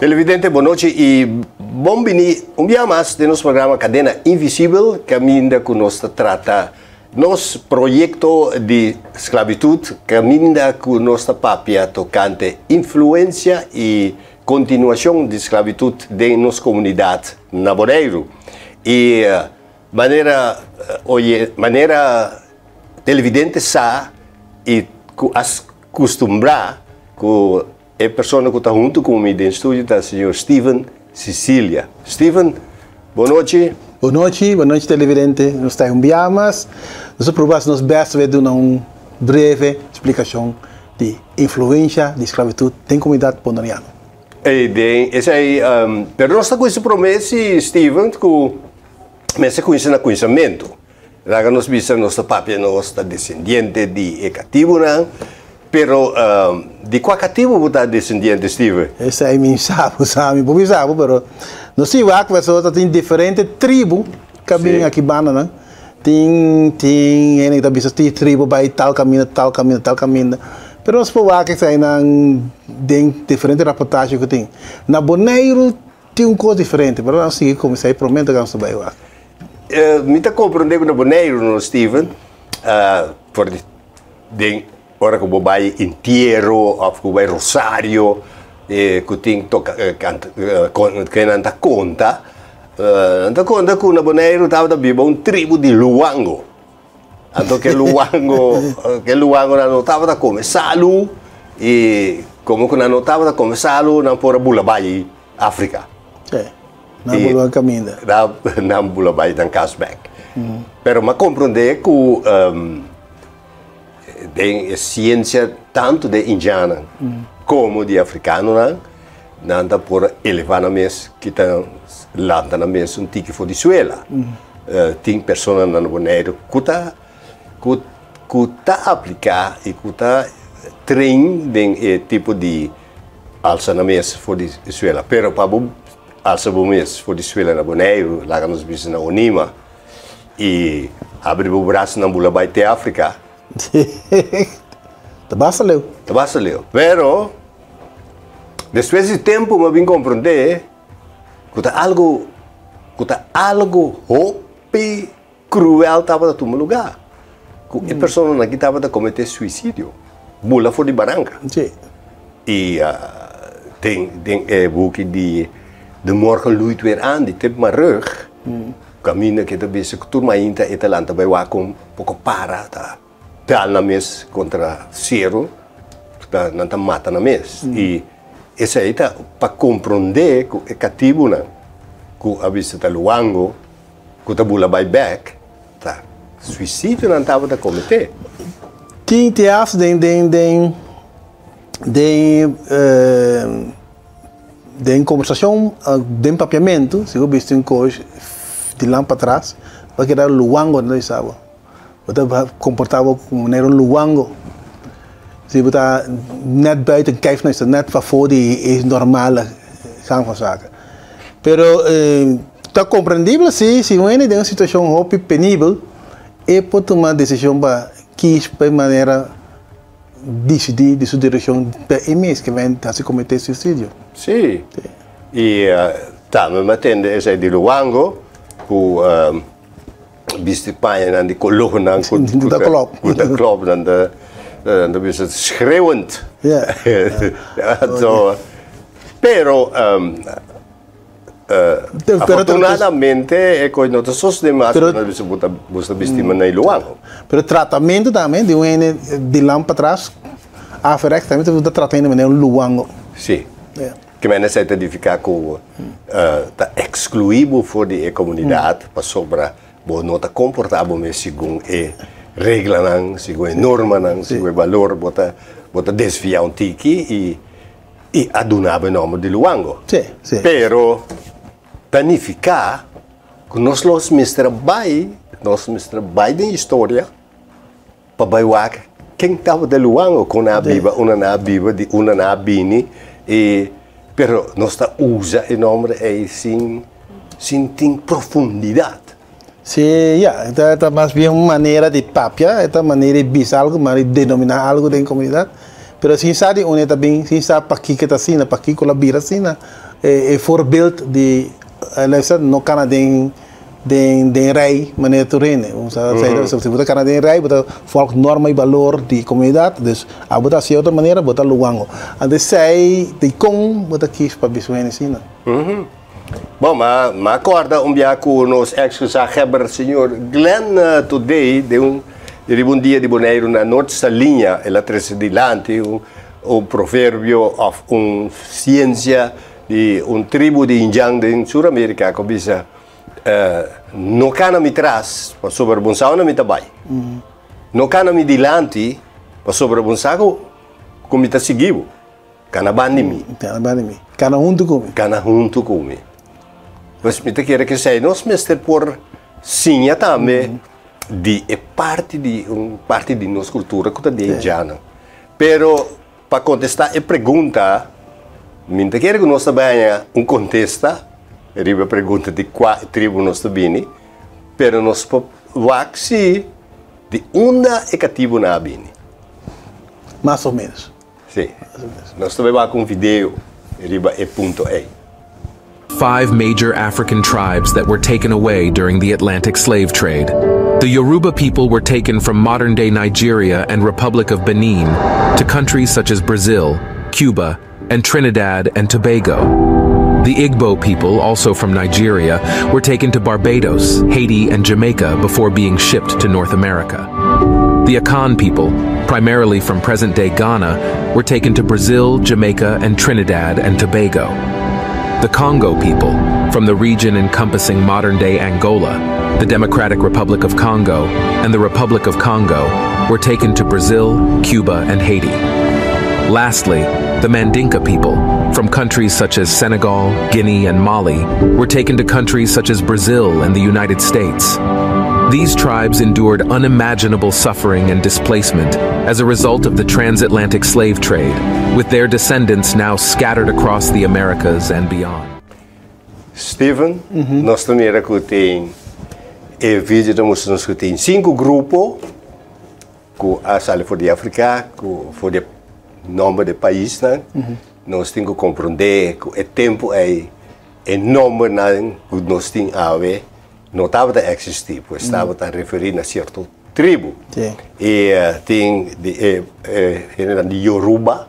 Televidente, bon nochi i bon bini un bia mas den nos programa Kadena Invisibel, kaminda ku nos ta trata nos proyekto di sklabitut, kaminda ku nos ta papia tokante influensia i kontinuashon di sklabitut den nos komunidat na Boneiru. I manera oye manera televidente sa i ku a kustumbrá ku E persona ku ta huntu ku mi den studio ta señor Steven Cicilia. Steven, bon nochi. Bon nochi, bon nochi televidente. Nos ta un bia mas. Nos a proba hasi nos best pa duna un breve splikashon di influensha di sklabitut den komunidat boneriano. E den esei, pero nos ta kuminsa promé si Steven ku mester kuminsa na kuminsamentu. Laga nos bisa nos ta papia nos ta desendiente di e katibunan, pero di kua katibu bo ta desendiente, Steven? Esei mi sa bo sa, mi por bisa bo, pero nos tin wak pasobra ta tin diferente tribu ka bin aki bandanan. Tin tin hende ku ta bisa tin tribu bai tal kaminda, tal kaminda, tal kaminda. Pero nos por wak eseinan den diferente raportashi ku tin. Na Boneiru tin un kos diferente, pero nos sigui kuminsá e promé ta nos ta bai wak. Mi ta comprende cu na Boneiru no Steven, for di den ora cu bo bay entiero of cu bo bay rosario cu tin toca canta ke nan ta conta, nan ta conta cu na Boneiru tabata biba un tribu di Luango. Anto ke Luango ke Luango nan no tabata come salu y como cu nan no tabata come salu nan por a bula bay Africa. Nan bula kaminda. Nan bula bai nan kas bek. Pero m'a komprondé ku den e siensia tantu den indiannan komo di afrikanonan nan ta por elevá nan mes kita lanta nan mes un tiki for di suela. Tin personanan na Boneiru ku ta ku ku ta apliká i ku ta train den e tipo di alsa nan mes for di suela. Pero pa bo Alsa bo mes for di suela na Boneiru, laga nos bisa na Onima, i habri bo brasanan bula bai te Afrika. Ta basta leu. Ta basta leu. Pero, despues di tempu mi a bin komprondé ku ta algu, ku ta algu hopi Cruel tabata tuma lugar cu e personanan aki tabata comete suicidio, bula for di baranca. Sí. Y den den e buki di De morgen loeit weer aan di Tip Marugg, caminda cu e ta bisa cu tur mainta e ta lanta bay wak un poco para ta dal nan mes contra cero, ta nan ta mata nan mes. Y esey ta pa compronde cu e catibunan cu a bisa ta luango, Ku ta bula bai bek ta suisidio nan tabata kometé. Tin teas den den den den den kombersashon den papiamentu si bo bisti un kos di lan patras bo keda luango nan ta bisa bo. Bo ta komportá bo komo manera un luango. Si bo ta nèt buiten kijf nan nèt pafó di e normale gang van zaken. Pero ta komprendibel si, si un hende den un situashon hopi penibel e por tuma desishon pa kies pa e manera disidí di su direkshon pa e mes ke bai hasi kometé suisidio. Sí, i tambe mi a tende esei di Luango ku bisti pañanan di kolónan ku ta klòp. Ku ta klòp, nan ta nan ta bisa schreeuwend. Ja. Anto, pero afortunadamente e kos no ta sosodé mas ku nan bisa bo ta bo ta bisti manera luango. Pero tratamentu tambe di un hende di lan patras, averechts tambe ta trata hende manera un luango. Sí. Ke men esei ta nifiká ku ta ekskluí bo for di e komunidat pasobra bo no ta komportá bo mes segun e reglanan, segun e normanan, segun e balor. Bo ta bo ta desviá un tiki i i a duna bo e nòmber di luango. Pero ta nifiká ku nos los mester a bai, nos mester a bai den historia Pa bai wak ken tabata luango kon nan a biba, unda nan a biba, di unda nan a bini i pero nos ta usa e nomber ei sin sin tin profundidat. Si, ya, e ta mas bien un manera di papia, e ta manera di bisa algu, manera di denominá algu den komunidat, pero sin sa di unda e ta bin, sin sa pakiko e ta asina, pakiko lo a bira asina. E voorbeeld di luister, no kana den rij manera tur hende. Si bo ta kana den rij, bo ta volg norma i balor di komunidat, dus abo ta hasi otro manera, bo ta luwango. Anto esei dikon bo ta kies pa bisa un hende asina? Bon, m'a m'a kòrda un bia ku nos eks gezaghebber señor Glenn Thodé den un riba un dia di Boneiru na Noord Saliña el a trese dilanti un un proverbio òf un siensia di un tribu di indjan den Sur Amerika ku a bisa, No kana mi tras pasobra bo sa unda mi ta bai. No kana mi dilanti pasobra bo sa ku mi ta sigui bo. Kana ban di mi. Kana ban di mi. Kana huntu ku mi. Kana huntu ku mi. Pues mi ta kere ku esei nos mester por siña tambe di e parti di un parti di nos kultura ku ta den djanan. Pero pa kontestá e pregunta, mi ta kere ku nos ta bai haña un kontesta riba e pregunta di kua tribu nos ta bini, pero nos por wak si di unda e katibunan a bini. Mas o ménos. Sí. Nos ta bai wak un video riba e punto ei. Five major African tribes that were taken away during the Atlantic slave trade. The Yoruba people were taken from modern-day Nigeria and Republic of Benin to countries such as Brazil, Cuba, and Trinidad and Tobago. The Igbo people, also from Nigeria, were taken to Barbados, Haiti, and Jamaica before being shipped to North America. The Akan people, primarily from present-day Ghana, were taken to Brazil, Jamaica, and Trinidad and Tobago. The Congo people, from the region encompassing modern-day Angola, the Democratic Republic of Congo, and the Republic of Congo, were taken to Brazil, Cuba, and Haiti. Lastly, the Mandinka people, from countries such as Senegal, Guinea, and Mali, were taken to countries such as Brazil and the United States. These tribes endured unimaginable suffering and displacement as a result of the transatlantic slave trade, with their descendants now scattered across the Americas and beyond. Steven, nos ta mira ku tin e video ta mustra nos ku tin sinku grupo ku a sali for di Afrika, ku for di nomber di paisnan. Nos tin ku komprondé ku e tempu ei e nombernan ku nos tin awe no tabata eksistí, pues tabata referí na sierto tribu. I tin di e hendenan di Yoruba,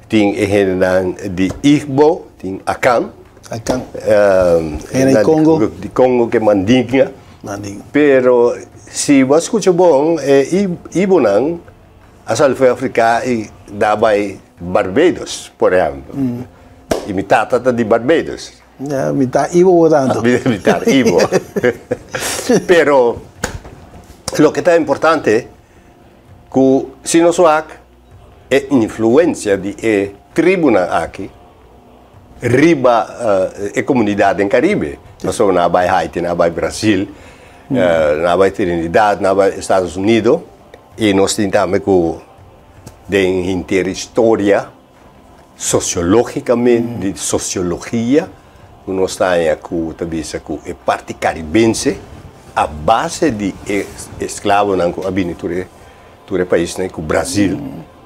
tin e hendenan di Igbo, tin Akan. Akan. Hende di Congo. Di Congo ke Mandinga. Mandinga. Pero si bo a skucha bon, e Ibonan a sali for Afrika i da bai Barbados, por ehèmpel. I mi tata ta di Barbados. Ya, mi ta Ibo bo tanto. Mi ta Ibo. Pero loke ta importante ku si nos wak e influensia di e tribunan aki riba e komunidat den Karibe. Pasobra nan a bai Haiti, nan a bai Brasil, nan a bai Trinidad, nan a bai Estados Unido i nos tin tambe ku den henter historia Sosiológikamente, di sosiologia, ku nos ta haña ku ta bisa ku e parti karibense a base di e esklabonan ku a bini tur e tur e paisnan ku Brasil,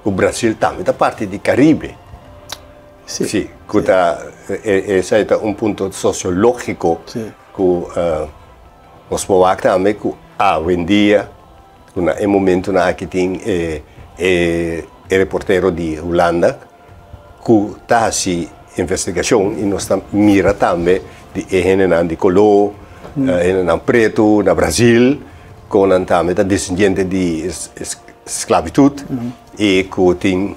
ku Brasil tambe ta parti di Karibe. Sí. Ku ta esei ta un punto sosiológiko ku nos por wak tambe ku awendia Ku na e momentunan aki tin e e reportero di Hulanda ku ta hasi investigashon i nos ta mira tambe di e hendenan di koló, hendenan pretu na Brazil kon nan tambe ta desendiente di sklabitut i ku tin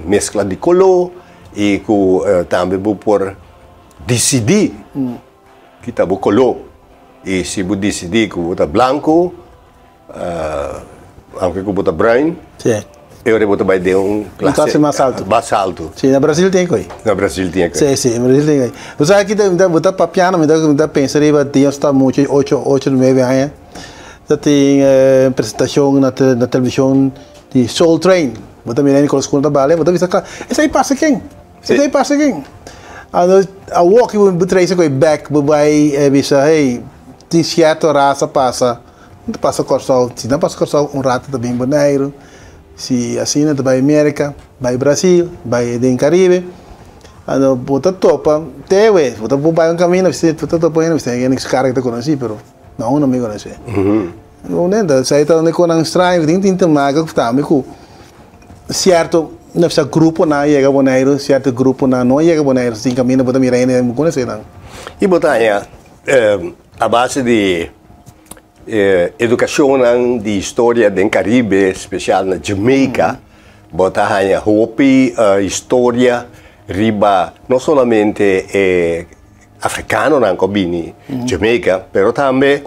meskla di koló i ku tambe bo por disidí Ki ta bo koló? I si bo disidí ku bo ta blanku, aunke ku bo ta bruin, e ora bo ta bai den un klase mas altu. Mas altu. Sí, na Brasil tin koi. Na Brasil tin koi. Sí, sí, na Brasil tin koi. Bo sa ki ta, bo ta papiando, mi ta, mi ta pensa riba dia sta mucha, ocho, ocho, nuebe aña, ta tin presentashon na na televishon di Soul Train. Bo ta mira hende ku ta bale, bo ta bisa kla, esei pasa ken? Esei pasa ken? Anto awor ki bo trese koe bek bo bai bisa hey tin sierto rasa pasa no ta pasa Kòrsou si nan pasa Kòrsou un rato ta bin Boneiru si asina ta bai Merka bai Brasil bai den Karibe. Anto bo ta topa te awe, bo ta por bai un kaminda bo ta topa hende bisá hende ku kara ku ta konosí pero no no mi konosé. Esei ta un e konan straño ku tin tin te maka ku tambe ku sierto no bisa gruponan a yega Boneiru, sierto gruponan no a yega Boneiru, tin kaminda bo ta mira hende bo konosé nan. I bo ta haña a base di Edukashonnan di historia den Karibe, spesial na Jamaica, bo ta haña hopi historia riba no solamente e afrikanonan ku a bini Jamaica, pero tambe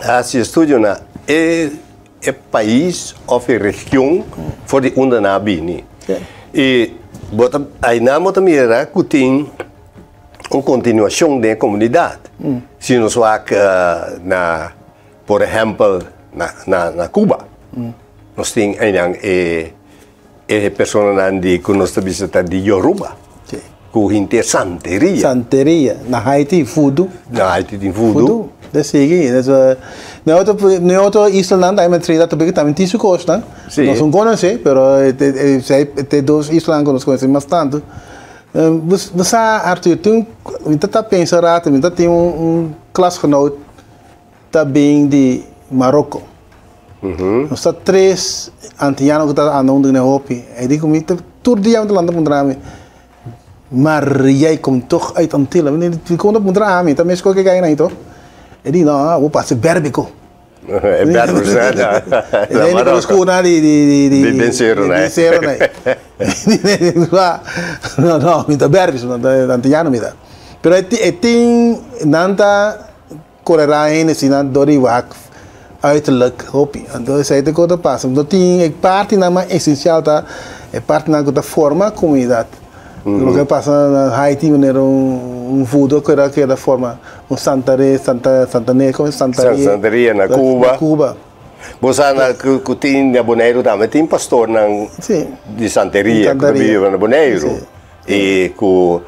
a hasi estudio na e pais òf e region for di unda nan a bini. I bo ta ainan bo ta mira ku tin un kontinuashon den e komunidat. Si nos wak na, por ehèmpel, na Cuba, nos tin einan e e personanan di ku nos ta bisa ta di Yoruba, ku henter santeria. Santeria. Na Haiti, vudu. Na Haiti tin vudu. Vudu. Ta sigui. Na otro, na otro islanan tambe Trinidad Tobago tambe tin su kosnan. Nos no konosé, pero e dos islanan ku nos konosé mas tantu. Bo sa Arthur, tin mi ta ta pensa rato, mi ta tin un klasgenoot ta bin di Maroko. Nos ta tres antiano ku ta anda huntu ku ne hopi. E di ku mi tur dia mi ta lanta puntra mi, maar jij komt toch uit Antillen? Mi di, dikon ta puntra ami? Ta mes kos ke kai nan toch? E di, no, bo parse bèrbiko. E berber na na E hende ku Maroko. skuna di di di di Di den seru di nei. den seru nei. No no mi ta berber no ta antiano mi ta. Pero e e tin nan ta korerá hende si nan dor di wak uiterlijk hopi. Anto esei ta kos ta pasa. No tin e partinan mas esensial ta e partinan ku ta forma komunidat. Loke a pasa na Haiti manera un vudo ku a keda forma un santare santa santane komo santaria Santeria na Cuba. Na Cuba. Bo sa na ku tin na Boneiru tambe tin pastornan di santeria ku ta biba na Boneiru i ku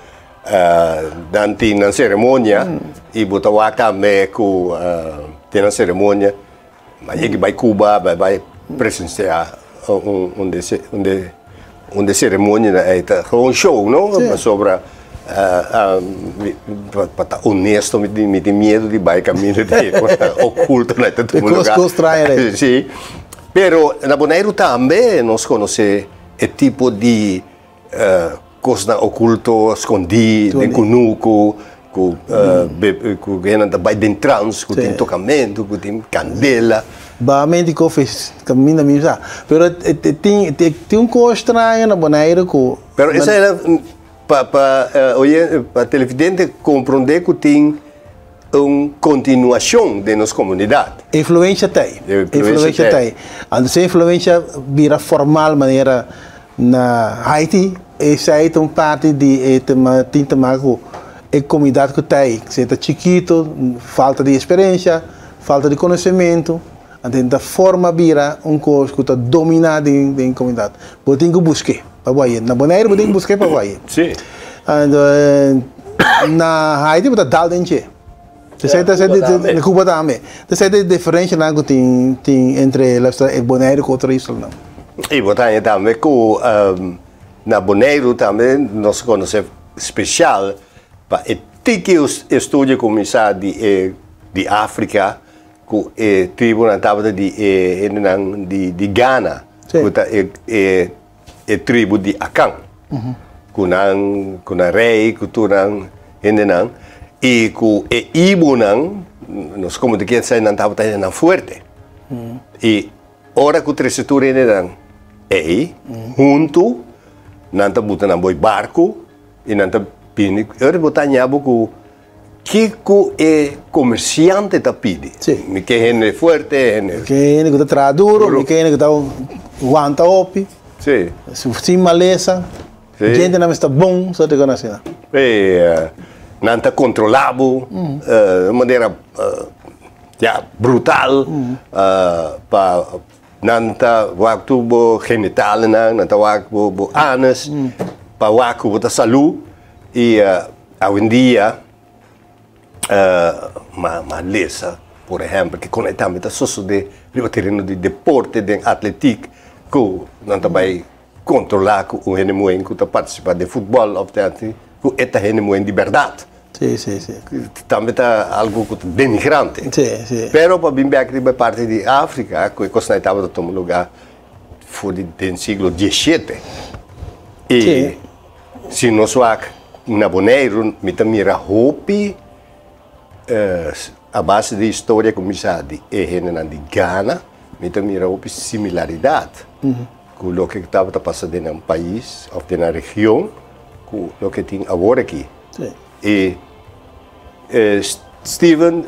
nan tin nan seremonia i bo ta wak tambe ku tin nan seremonia. Ma yegi bai Cuba, bai bai presencia un de un de un de ceremonianan ei ta gewoon show no, pasobra pa ta honesto mi tin mi tin miedo di bai caminda di ocultonan ta tuma lugar. E cos straño ei. Si, pero na Boneiru tambe nos conoce e tipo di Kosnan okulto, skondí den kunuku, ku ku hendenan ta bai den trans, ku tin tokamentu, ku tin kandela. Bamenti koffie kaminda mi sa. Pero tin tin un kos straño na Boneiru ku. Pero esei ta pa pa oye pa televidente komprondé ku tin un kontinuashon den nos komunidat. Influensha ta ei. Influensha ta ei. Anto si e influensha bira formal manera Na Haiti, esei ta un parti di e tema tin te maka ku e komunidat ku ta ei. Si e ta chikitu, falta di eksperensia, falta di konosementu, anto e ta forma bira un kos ku ta dominá den den komunidat. Bo tin ku busk'é pa bo hañ'é. Na Boneiru bo tin ku busk'é pa bo hañ'é. Sí. Anto na Haiti bo ta dal den dje. Esei ta na Cuba tambe. Esei ta e diferenshanan ku tin tin entre e Boneiru ku otro islanan. I bo ta haña tambe ku na Boneiru tambe nos konosé spesial pa e tiki estudio kuminsá di e di Afrika ku e tribunan tabata di e hendenan di di Gana ku ta e e e tribu di Akan ku nan ku nan rei ku tur nan hendenan i ku e ibonan nos komo ta kier nan tabata hendenan fuerte i ora ku trese tur hendenan ei huntu nan ta buta nan boi barku i nan ta bini ora bo ta haña bo ku Kiko e komersiante ta pidi? Sí. Mi ke hende fuerte, hende. Mi ke hende ku ta traha duro, mi ke hende ku ta wanta hopi. Sí. Sin malesa. Sí. Djentenan mester ta bon, so te kon asina. E nan ta kontrolá bo di un manera ya brutal pa nan ta wak tur bo genitalenan, nan ta wak bo anus pa wak ku bo ta salú i Awendia ma lesa por ehempel ke kon e tambe ta sosode riba tereno di deporte den atletiek ku nan ta bai kontrolá ku un hende muhé ku ta partisipá den futbòl òf te ku e ta hende muhé di bèrdat. Sí, sí, sí. Tambe ta algu ku ta denigrante. Sí, sí. Pero pa bin bèk riba e parti di Afrika, ku e kosnan ei tabata tuma lugá for di den siglo diesshete. I Sí. si nos wak na Boneiru, mi ta mira hopi a base di historia ku mi sa di e hendenan di Ghana, mi ta mira hopi similaridat ku loke tabata pasa den nan pais òf den nan region ku loke tin awor aki. I Steven,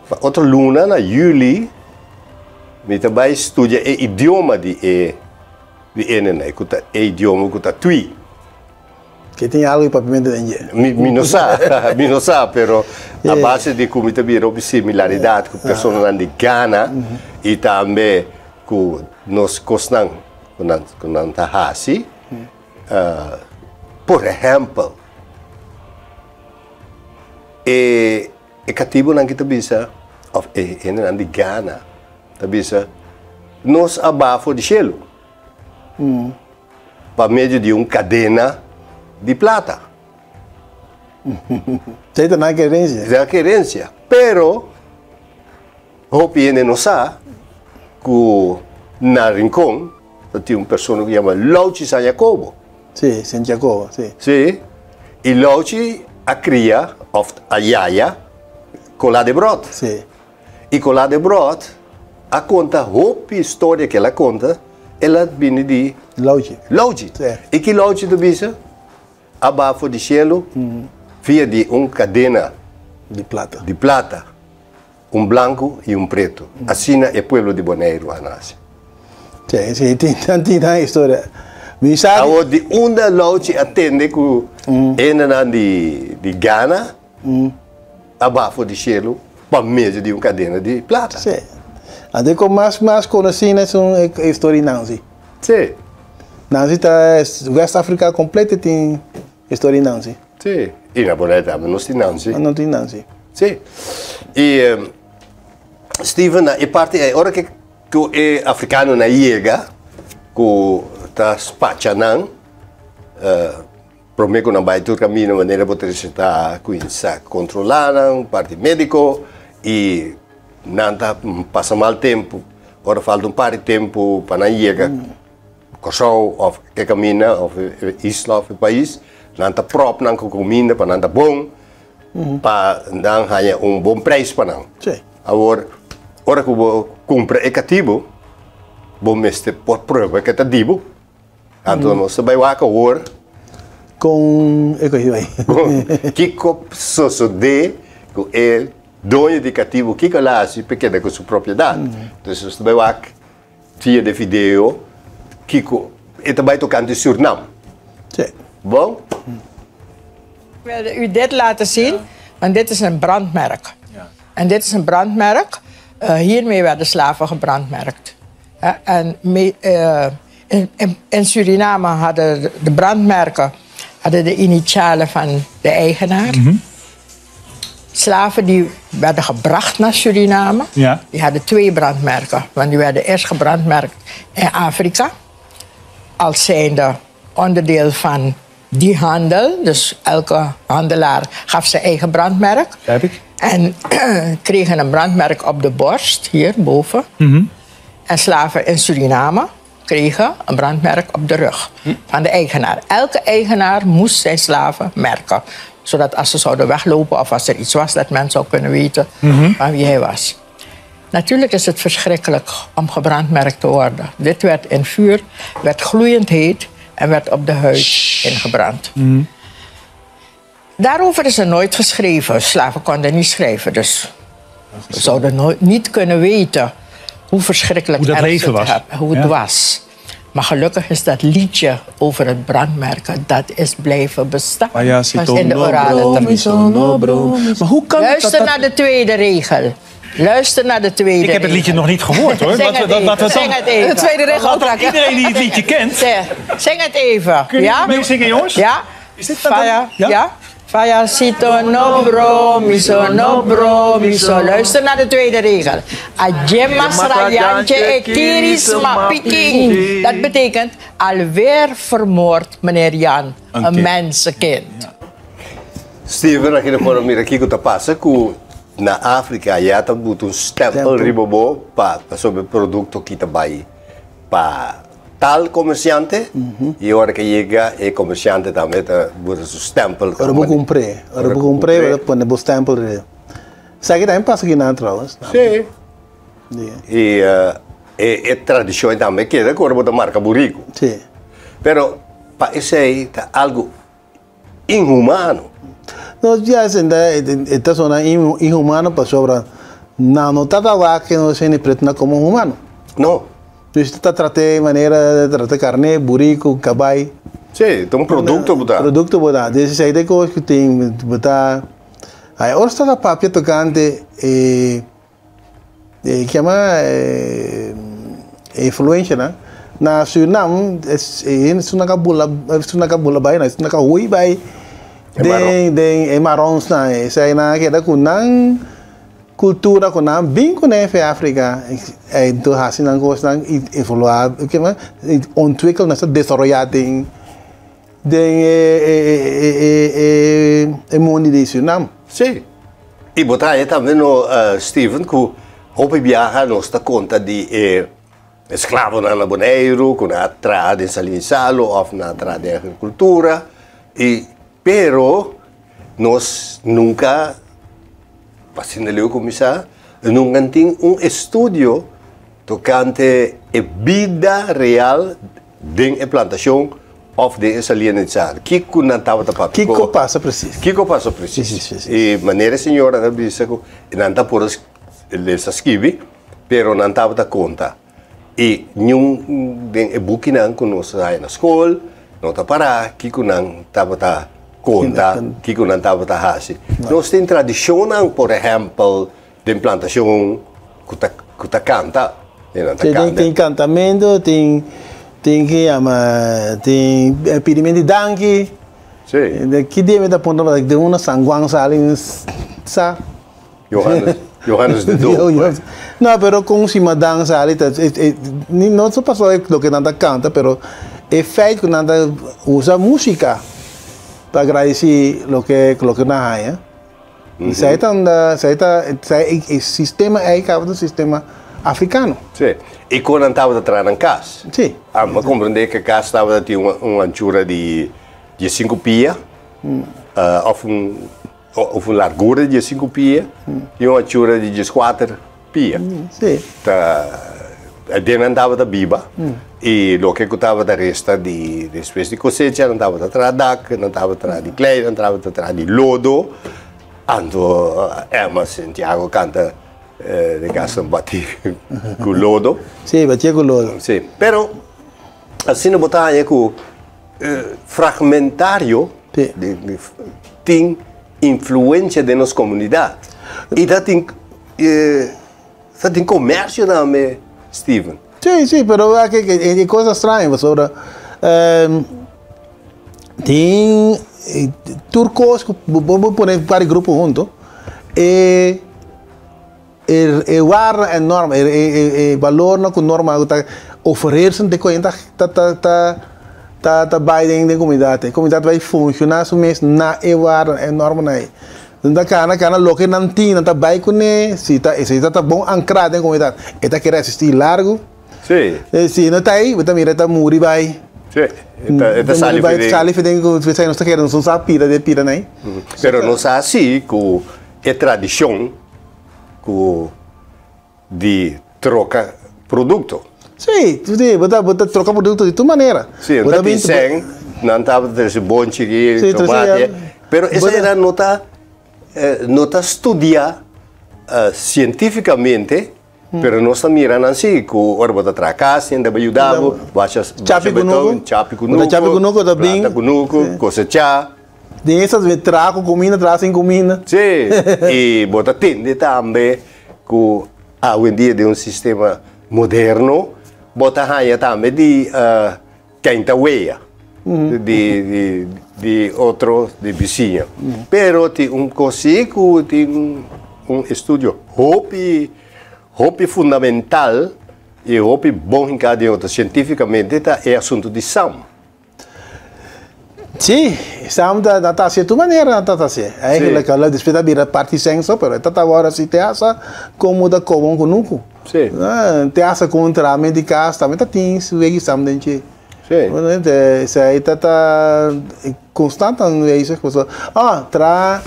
pa otro luna na juli mi ta bai studia e idioma di e di hendenan ku ta e idioma ku ta Twi. Ke tin algo di papiamento den dje. Mi, mi no sa, mi no sa, pero a base di ku mi ta bira hopi similaridat ku personanan di Ghana i tambe ku nos kosnan ku nan, ku nan ta hasi. Por ehèmpel, e e katibunan ki ta bisa, òf e hendenan di Ghana ta bisa, nos a baha for di shelu. Pa medio di un kadena di plata. Esei ta nan kerensia. Nan kerensia. Pero hopi hende no sa ku na Rincon ta tin un persona ku yama Louchi San Jacobo. Sí, San Jacobo, sí. Sí. I Louchi a kria òf a yaya Colá de Bròt. Sí. I Colá de Bròt a konta hopi storia ku el a konta, el a bini di. Louchi. Louchi. Sí. I ki Louchi ta bisa? A baha for di shelu via di un kadena. Di plata. Di plata. Un blanku i un pretu. Asina e pueblo di Boneiru a nase. Sí, sí, tin tin nan historia. Mi sa. Awor di unda Louchi a tende ku hendenan di di Ghana a baha for di shelu pa medio di un kadena di plata. Sí. Anto ku mas mas konosí na esun e historia di Nanzi. Sí. Nanzi ta West Africa kompleto tin historia di Nanzi. Sí. I na Bonaire tambe nos tin Nanzi. Nos tin Nanzi. Sí. I Steven na e parti ei ora ke ku e afrikanonan yega ku ta spacha nan Prome ku nan bai tur kaminda manera bo ta reseta kuinsa kontrolá nan parti médiko i nan ta pasa mal tempu. Ora falta un par di tempu pa nan yega Kòrsou òf ke kaminda òf e isla òf e pais, nan ta pròp nan ku kuminda pa nan ta bon pa nan haña un bon preis pa nan. Awor ora ku bo kumpra e katibu bo mester por prueba ke ta di bo. Anto nos ta bai wak awor. Kon e kohe bai? Kiko sosodé ku e doño di katibu? Kiko el a hasi pa e keda ku su propiedat? Entonces nos ta bai wak via de video kiko e ta bai tokante Surnam. Sí. Bon? Ik wilde u dit laten zien, want dit is een brandmerk. En dit is een brandmerk. Hiermee werden slaven gebrandmerkt. En in Suriname hadden de brandmerken hadden de initialen van de eigenaar. Slaven die werden gebracht naar Suriname, die hadden twee brandmerken. Want die werden eerst gebrandmerkt in Afrika, als zijnde onderdeel van die handel. Dus elke handelaar gaf zijn eigen brandmerk. Heb ik. En kregen een brandmerk op de borst, hier boven. En slaven in Suriname kregen een brandmerk op de rug van de eigenaar. Elke eigenaar moest zijn slaven merken. Zodat als ze zouden weglopen of als er iets was, dat men zou kunnen weten van wie hij was. Natuurlijk is het verschrikkelijk om gebrandmerkt te worden. Dit werd in vuur, werd gloeiend heet en werd op de huid ingebrand. Daarover is er nooit geschreven. Slaven konden niet schrijven, dus we zouden nooit niet kunnen weten hoe verschrikkelijk Hoe dat erg leven het was. hoe het was. Maar gelukkig is dat liedje over het brandmerken, dat is blijven bestaan. Maar ja, Was in de orale traditie. Maar hoe kan het Luister dat dat naar de tweede regel. Luister naar de tweede Ik heb het liedje regel. nog niet gehoord hoor. Zing Laten het we, dat, laten we even, dan, zing het even. De tweede regel ook raken. iedereen die het liedje kent. Zeg, Zing het even. Kunnen ja? jullie meezingen, jongens? Ja? Is dit dat dan? Faya, Ja? ja? Fayasito no bromiso, no bromiso. Luister naar de tweede regel. Ajema srayantje e kirisma piking. Dat betekent alweer vermoord meneer Jan, Een een kind. mensenkind. Steven, aki por mira kiko ta pasa ku na Afrika ya ta buta un stempel Stempel. riba bo pa sobre produkto ku ta bai pa tal komersiante i ora ku yega e komersiante tambe ta buta su stempel. Ora bo kumpra, ora bo kumpra, ora pone bo stempel riba. Esaki tambe pasa akinan trouwens. Si. Si. I e tradishon tambe keda ku ora bo ta marka buriku. Si. Pero pa esei ta algu inhumano. No, ya e ta sona inhumano pasobra nan no ta wak ku nos hende pretu nan komo humano. No. Dus ta trat'é manera trata karné, buriku, kabai. Sí, ta un produkto bo ta. Produkto bo ta. Dus esei ta e kos ku tin bo ta. Ai ora ta papia tokante e e kiama e influenshanan na Surinam e hende esun nan ka bula esun nan ka bula bai esun nan ka hui bai den den e maronsnan esei nan a keda ku nan Kultura ku nan bin kuné fe Afrika enton hasi nan kosnan i evoluá kema ontwikkel nan sa desaroyá den den e mundo di Surinam. Sí. I bo ta haña tambe no Steven ku hopi biaha nos ta konta di e esklabonan na Boneiru ku nan a traha den Salin Salo òf nan a traha den agrikultura i pero nos nunka Asina leu kuminsá, nunka tin un estudio tokante e bida real den e plantashon òf den e salida di sal. Kiko nan tabata papia? Kiko pasa presis? Kiko pasa presis? Si, si, si. I manera e señora ta bisa ku nan ta por lesa skibi, pero nan tabata konta. I niun den e bukinan ku nos a haña na skol no ta pará kiko nan tabata konta, kiko nan tabata hasi. Nos tin tradishonnan, por ehèmpel, den plantashon ku ta ku ta kanta. Nan ta kanta. Tin kantamentu, tin tin ke yama tin pidimentu di danki. Si. Ki dia mi ta puntra den una San Juan sali sa. Johannes, Johannes de Doop. No, pero con si madan sali ta, no so paso loke nan ta canta, pero e feit cu nan ta usa musica pa agradeci loke loke nan haya. Esei ta unda, esei ta, esei e sistema ei caba ta un sistema africano. Si, y con nan tabata traha nan cas. Si. Ah, mi a comprende cu e cas tabata tin un anchura di diescinco pia, of un. Of un largura di diesinku pia i un anchura di dieskuater pia. Sí. Ta den nan tabata biba i loke ku tabata resta di despues di kosecha nan tabata traha dak, nan tabata traha di klei, nan tabata traha di lodo. Anto Emma Santiago kanta den kas nan bati ku lodo. Sí, batié ku lodo. Sí, pero asina bo ta haña ku Fragmentario tin influencia den nos comunidad y ta tin ta tin comercio tambe Steven. Sí, sí, pero wak e cosa straño pasobra tin tur cos cu bo por pone varios grupo hunto e E warda e norma, e balornan ku norma ku ta ofererse den kuenta ta ta ta ta bai den den komunidat. E komunidat bai funshoná su mes na e warda, e normanan ei. Nan ta kana kana loke nan tin nan ta bai kuné, si ta si ta ta bon ankrá den komunidat e ta kere asistí largu. Sí. Si no ta ei bo ta mira e ta muri bai. Sí, e ta e ta sali bai sali for den ku esei nos ta kere nos no sa pida den pida nan ei. Pero nos sa si ku e tradishon. Ku di troka produkto. Sí, sí, bo ta bo ta troka produkto di tur manera. Sí, Bo nan ta tin bin sèn, nan tabata trese bonchi aki, Sí, trese tomate, ya. pero Bo esei ta nan no ta no ta studiá sientífikamente, pero nos ta mira nan sí ku ora bo ta traha kas, hende ta yuda bo, basha Chapi basha kunuku. beton, chapi Bo ta chapi kunuku, kunuku ta bin planta kunuku, kosechá. Den esas ve traha ku kuminda, traha sin kuminda. Sí, i bo ta tende tambe ku awendia den un sistema moderno bo ta haña tambe di kenta wea, di di. Di otro di bisiña. Pero tin un kos si ku tin un estudio hopi hopi fundamental i hopi bon hinká den otro sientífikamente ta e asuntu di Sam. Sí, Sam ta ta hasié tur manera nan ta hasié. Eigenlijk a despues a bira parti senso pero e ta tabata si te hasa komo ta koba un kunuku. Te hasa ku un tramen di kas tambe ta tin su wegi Sam den dje. Sí. Esei ta ta constant aanwezig pasobra ah traha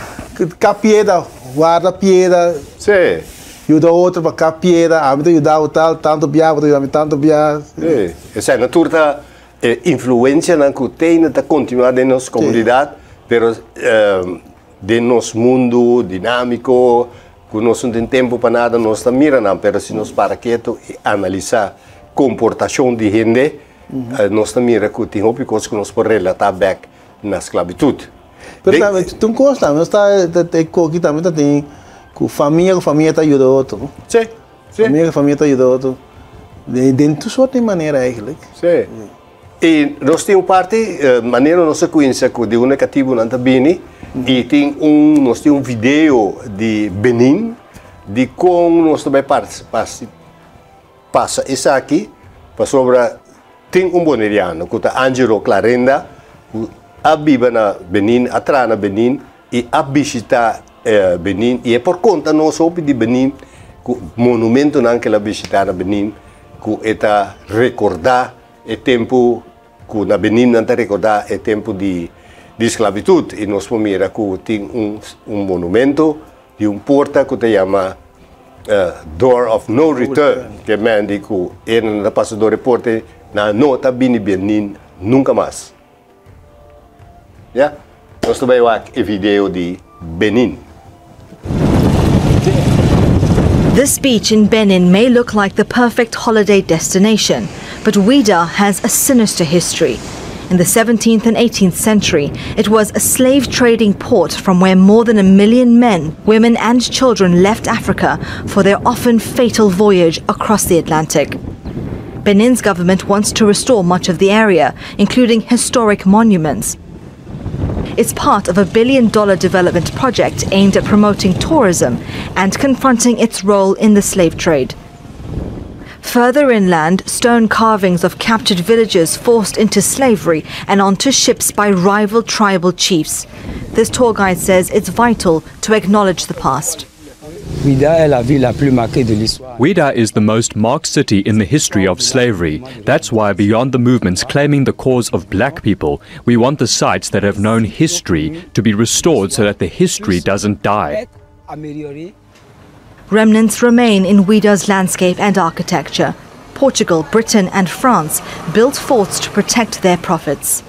kap piedra warda piedra. Sí. Yuda otro pa kap piedra ami ta yuda bo tal tanto bia bo ta yuda mi tanto bia. Sí esei nan tur ta e influencianan ku tene ta continua den nos comunidad pero den nos mundu dinamico ku nos no tin tempo pa nada nos ta mira nan pero si nos para keto i analisa komportashon di hende nos ta mira ku tin hopi kos ku nos por relatá bèk na sklabitut. Pero tambe tin un kos tambe nos ta e koki tambe ta tin ku famia ku famia ta yuda otro. Sí, sí. Famia ku famia ta yuda otro den tur sort di manera eigenlijk. Sí. I nos tin un parti manera nos a kuinsa ku di unda katibunan ta bini i tin un nos tin un video di Benin di kon nos ta bai pasa esaki pasobra tin un boneriano ku ta Angelo Clarenda ku a biba na Benin a traha na Benin i a bishita Benin i e por konta nos hopi di Benin ku monumentonan ku el a bishita na Benin ku e ta rekordá e tempu ku na Benin nan ta rekordá e tempu di di sklabitut i nos por mira ku tin un un monumento di un porta ku ta yama Door of No Return ke men di ku e nan ta pasa dor e porta ei nan no ta bini Benin nunka mas. Ya, nos ta bai wak e video di Benin. This beach in Benin may look like the perfect holiday destination, but Ouidah has a sinister history. In the 17th and 18th century, it was a slave trading port from where more than a million men, women and children left Africa for their often fatal voyage across the Atlantic. Benin's government wants to restore much of the area, including historic monuments. It's part of a billion dollar development project aimed at promoting tourism and confronting its role in the slave trade. Further inland, stone carvings of captured villagers forced into slavery and onto ships by rival tribal chiefs. This tour guide says it's vital to acknowledge the past. Ouidah is the most marked city in the history of slavery. That's why beyond the movements claiming the cause of black people, we want the sites that have known history to be restored so that the history doesn't die. Remnants remain in Ouidah's landscape and architecture. Portugal, Britain and France built forts to protect their profits.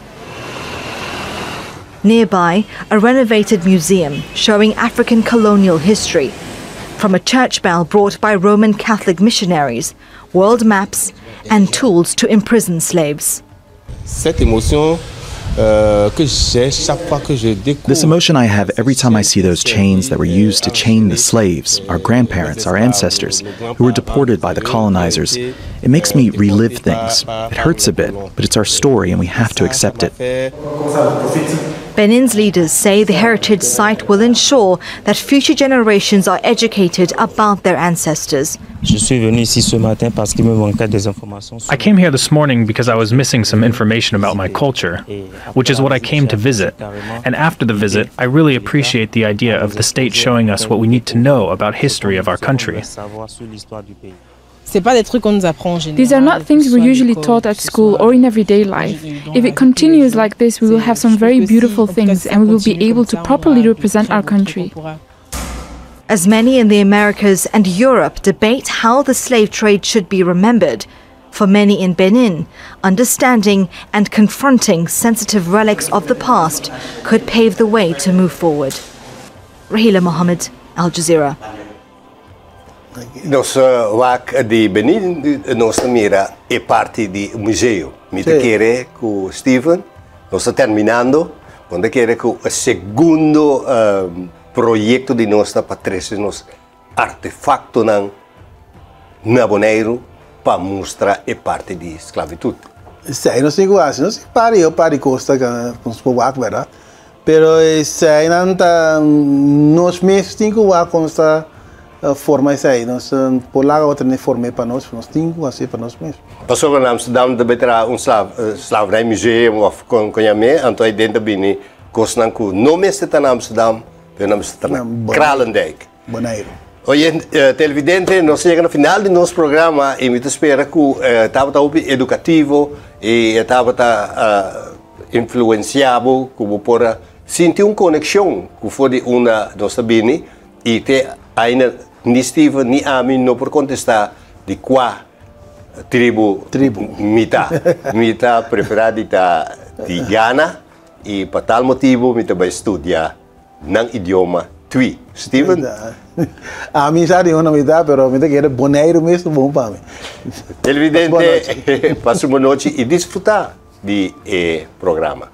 Nearby, a renovated museum showing African colonial history. From a church bell brought by Roman Catholic missionaries, world maps and tools to imprison slaves. Cette émotion euh, This emotion I have every time I see those chains that were used to chain the slaves, our grandparents, our ancestors, who were deported by the colonizers, it makes me relive things. It hurts a bit, but it's our story and we have to accept it. Benin's leaders say the heritage site will ensure that future generations are educated about their ancestors. I came here this morning because I was missing some information about my culture, which is what I came to visit. And after the visit, I really appreciate the idea of the state showing us what we need to know about history of our country. These are not things we're usually taught at school or in everyday life. If it continues like this, we will have some very beautiful things and we will be able to properly represent our country. As many in the Americas and Europe debate how the slave trade should be remembered, for many in Benin, understanding and confronting sensitive relics of the past could pave the way to move forward. Rahila Mohammed, Al Jazeera. Nos wak di Benin, nos ta mira e parti di museo. Mi ta kere ku Steven, nos ta terminando, bo ta kere ku e segundo proyekto di nos ta pa trese nos artefaktonan na Boneiru pa mustra e parti di sklabitut. Esei nos tin ku hasi. Nos tin par di par di kos ta ku nos por wak bèrdat. Pero eseinan ta nos mes tin ku wak kon nos ta forma esei. Nos por laga otro hende form'é pa nos, nos tin ku hasié pa nos mes. Pasobra na Amsterdam ta bai traha un slavernijmuseum òf kon yam'é, anto ei den ta bini kosnan ku no mester ta na Amsterdam, pero nan mester ta na Kralendijk. Boneiru. Oye, televidente, nos a yega na final di nos programa i mi ta spera ku tabata hopi edukativo i e tabata influensiá bo ku bo por a sinti un konekshon ku for di unda nos ta bini i te aina ni Steven ni ami no por kontestá di kua tribu mi ta. Mi ta preferá di ta di Ghana i pa tal motibu mi ta bai studia Nan idioma Twi. Steven? Ami sa di una mitad, pero mi ta kere Boneiru mes ta bon pa mi. Televidente, pasa un bon nochi y disfruta di e programa.